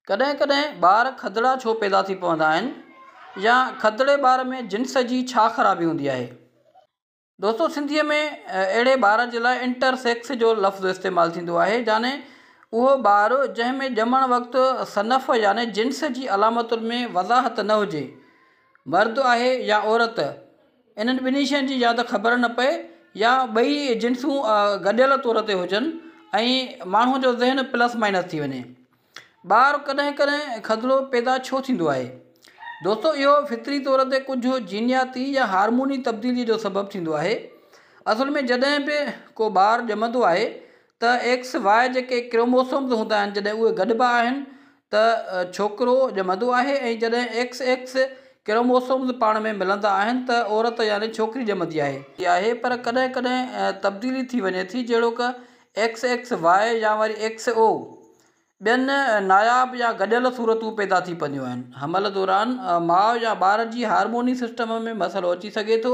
ڪڏهن ڪڏهن ٻار کدڙا ڇو پيدا ٿي پوندا آهن يا کدڙي ٻار ۾ جنس جي ڇا خرابي هوندي آهي؟ دوستو سنڌيء ۾ اهڙي ٻار جي لاء انٽر سيڪس جو لفظ استعمال ٿيندو آهي يعني اهو ٻار جنهن ۾ ڄمڻ وقت صنف يعني جنس جي علامتن ۾ وضاحت نه هجي مرد آهي يا عورت انهن ٻنهي شين جي يا ته خبر نه پئي يا ٻئي جنسون گڏيل طور تي هجن ۽ ماڻهو جو ذهن پلس مائنس ٿي وڃي. ٻار ڪڏهن ڪڏهن کدڙو پيدا ڇو ٿيندو آهي؟ دوستو اهو فطري طور تي ڪجهه جينياتي يا هارموني تبديلي جو سبب ٿيندو آهي. اصل ۾ جڏهن به ڪو ٻار ڄمندو آهي ته ايڪس واء جيڪي ڪروموسومز هوندا آهن جڏهن اهي گڏبا آهن ته ڇوڪرو ڄمندو آهي ۽ جڏهن ايڪس ايڪس ڪروموسومز پاڻ ۾ ملندا آهن ته عورت يعني ڇوڪري ڄمندي آهي. آهي پر ڪڏهن ڪڏهن تبديلي ٿي وڃي ٿي جهڙوڪ ايڪس ايڪس واء يا وري ايڪس او ٻين ناياب يا گڏيل صورتون پيدا ٿي پونديون آهن. حمل دوران ماء يا ٻار جي هارموني سسٽم ۾ مسئلو اچي سگهي ٿو.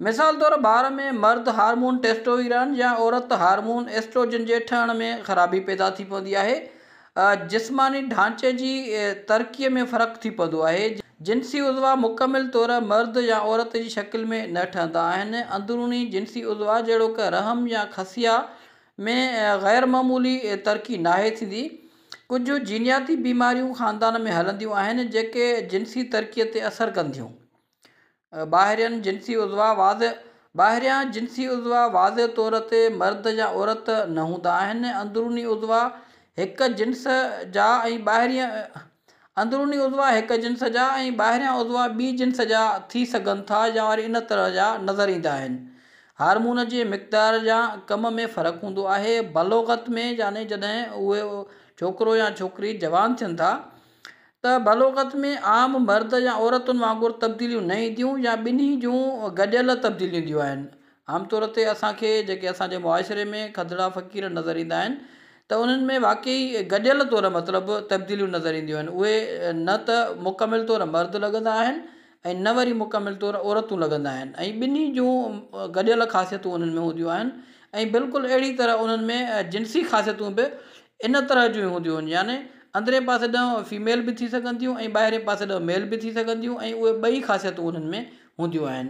مثال طور ٻار ۾ مرد هارمون ٽيسٽوئيران يا عورت هارمون ايسٽروجن جي ٺهڻ ۾ خرابي پيدا ٿي پوندي آهي. جسماني ڍانچي جي ترقي ۾ فرق ٿي پوندو آهي. جنسي عضوا مڪمل طور مرد يا عورت جي شڪل ۾ نه ٺهندا آهن. اندروني جنسي عضوا جهڙوڪ رحم يا خصيه ۾ غير معمولي ترقي ناهي ٿيندي. ڪجهه جينياتي بيماريون خاندان ۾ هلنديون آهن جيڪي جنسي ترقي تي اثر ڪن ٿيون. ٻاهرين جنسي عضوا واضح ٻاهريان جنسي عضوا واضح طور تي مرد يا عورت نه هوندا آهن. اندروني عضوا هڪ جنس جا ۽ ٻاهرين اندروني عضوا هڪ جنس جا ۽ ٻاهريان عضوا ٻي جنس جا ٿي سگهن ٿا يا وري ان طرح جا نظر ايندا آهن. هارمون جي مقدار يا ڪم ۾ فرق هوندو آهي. بلوغت ۾ يعني جڏهن اهي ڇوڪرو يا ڇوڪري جوان ٿين ٿا ته بلوغت ۾ عام مرد يا عورتن وانگر تبديليون نه اينديون يا ٻنهي جون گڏيل تبديليون اينديون آهن. عام طور تي اسان کي جيڪي اسان جي معاشري ۾ کدڙا فقير نظر ايندا آهن ته انهن ۾ واقعي گڏيل طور مطلب تبديليون نظر اينديون آهن اهي نه ته مڪمل طور مرد لڳندا آهن ۽ نه وري مڪمل طور عورتون لڳندا آهن ۽ ٻنهي جون گڏيل خاصيتون انهن ۾ هونديون آهن ۽ بلڪل اهڙي طرح انهن ۾ جنسي خاصيتون به ان طرح جون هونديون آهن يعني اندرين پاسي ڏانهن فيميل به ٿي سگهن ٿيون ۽ ٻاهرين پاسي ڏانهن ميل به ٿي سگهن ٿيون ۽ اهي ٻئي خاصيتون انهن ۾ هونديون آهن.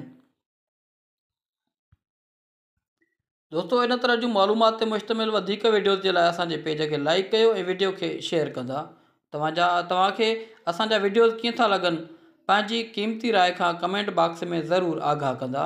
دوستو ان طرح جون معلومات تي مشتمل وڌيڪ ويڊيوز جي لاء اسان جي پيج کي لائيڪ ڪيو ۽ ويڊيو کي شيئر ڪندا. توهان جا توهان کي اسان جا ويڊيوز ڪيئن ٿا لڳن پنهنجي قيمتي راء کان ڪمينٽ باڪس ۾ ضرور آگاهه ڪندا.